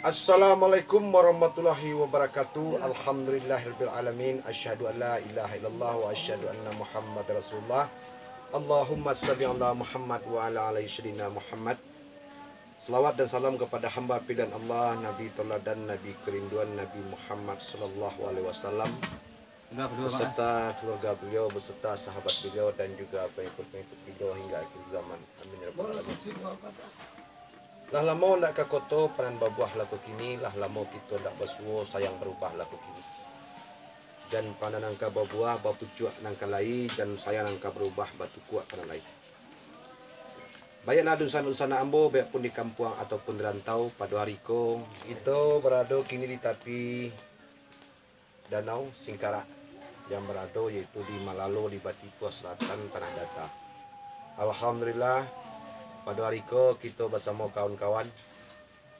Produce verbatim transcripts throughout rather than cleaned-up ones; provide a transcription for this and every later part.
Assalamualaikum warahmatullahi wabarakatuh. Alhamdulillahirabbil alamin. Asyhadu an la ilaha illallah wa asyhadu anna Muhammad Rasulullah. Allahumma shalli ala Muhammad wa ala ali sayyidina Muhammad. Salawat dan salam kepada hamba pilihan Allah, Nabi teladan, Nabi kerinduan, Nabi Muhammad sallallahu alaihi wasallam, beserta keluarga beliau, beserta sahabat beliau, dan juga pengikut-pengikut beliau hingga akhir zaman. Amin ya rabbal alamin. Lah lamo ndak ka koto panan babuah lako kini, lah lamo kito ndak basuo sayang barubah lako kini. Jan panan nan ka babuah bapucuak nan ka lai, jan sayang nan ka barubah batukuak ka nan lai. Baiaklah dunsanak-dunsanak ambo, baiak pun di kampuang ataupun di rantau, pado ari ko kito barado kini di tapi Danau Singkarak, yang barado yaitu di Malalo, di Batituah Selatan, Tanah Data. Alhamdulillah, pado ari ko kito basamo kawan-kawan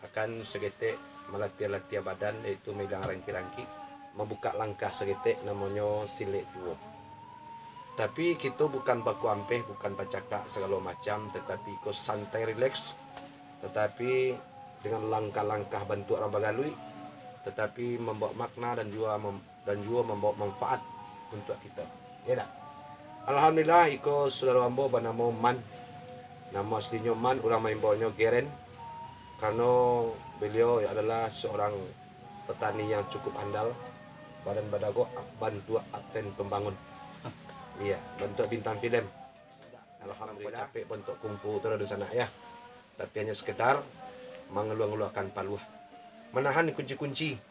akan saketek malatiah-latiah badan, yaitu mailang rangki-rangki, mambukak langkah saketek, namonyo silek duo. Tapi kito bukan baku ampeh, bukan bacakak sagalo macam, tatapi ko santai rileks, tatapi dengan langkah-langkah bantuak urang bagaluik, tatapi mambawa makna dan juo mem-, dan juo mambawa manfaat untuak kito. Iyo ndak? Alhamdulillah, iko sudaro ambo banamo Man. Namo aslinyo Man, urang maimbonyo Geren, karano beliau adalah seorang petani yang cukup andal, badan badagok, bantuak Kapten Pembangun. Iya, bantuak bintang filem. Alhamdulillah, capek bantuak kungfu tu, dunsanak, ya. Tapi hanyo sekedar mangaluah-ngaluahkan paluah. Manahan kunci-kunci.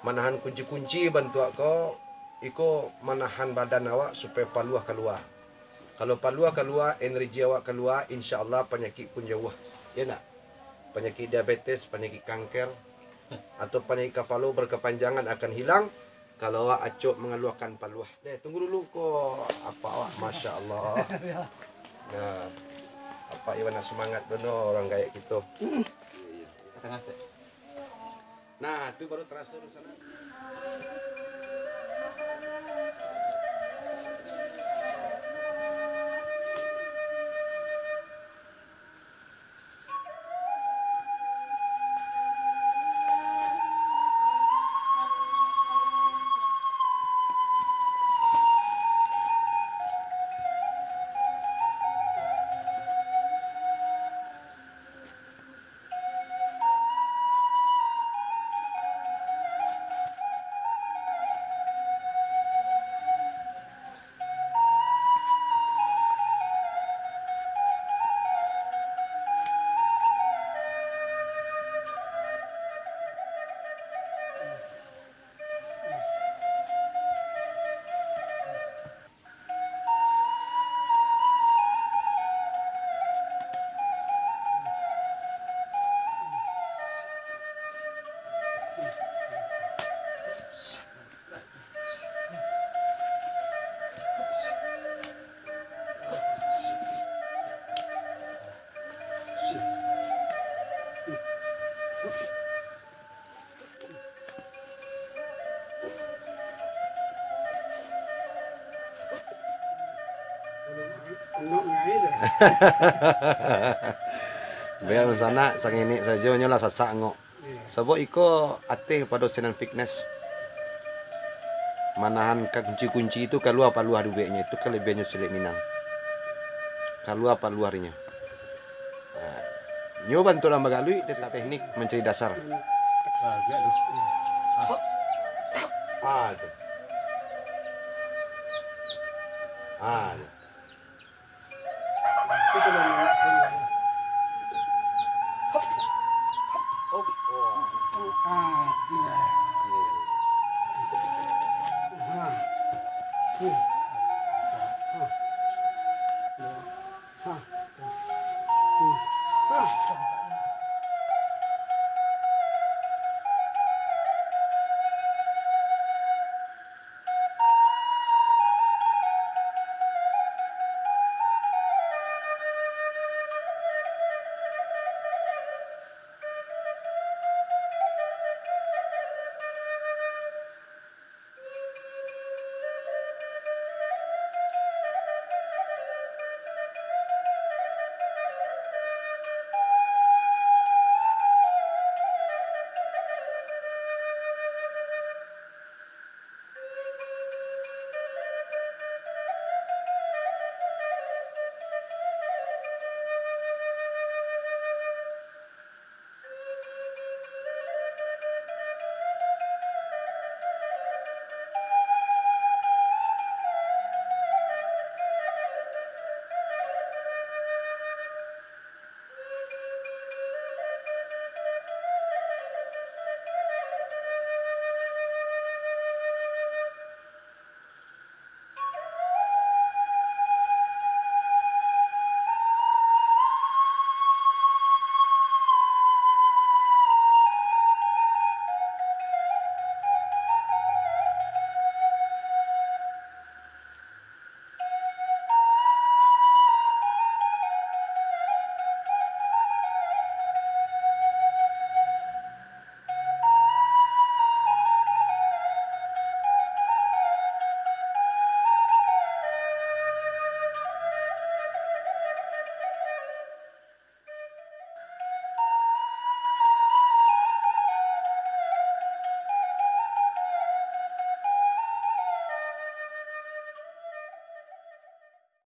Manahan kunci-kunci bantuak ko, iko manahan badan awak supayo paluah kalua. Kalau paluah kalua, energi awak kalua, insya Allah panyakik pun jauah. Iyo ndak? Panyakik diabetes, panyakik kanker, atau panyakik kapalo berkepanjangan akan hilang kalau awak acok mangaluahkan paluah. Deh, tunggu dulu ko, apak awak, masya Allah. Nah, apak Iwan nak semangat bana urang gaek kito. Nah, tu baru taraso di sana. Biar sanak sanginik sajo, nyo lah sasak angok. Sabab iko ateh pado Senan Fitness. Manahan kunci-kunci tu kalua paluah dueknyo, itu kalabiahannyo silek Minang. Kalua paluah dinyo. Ha. Nyo bantuak urang bagaluik, tetap teknik mancari dasar. Ah, tu. Ah, tu.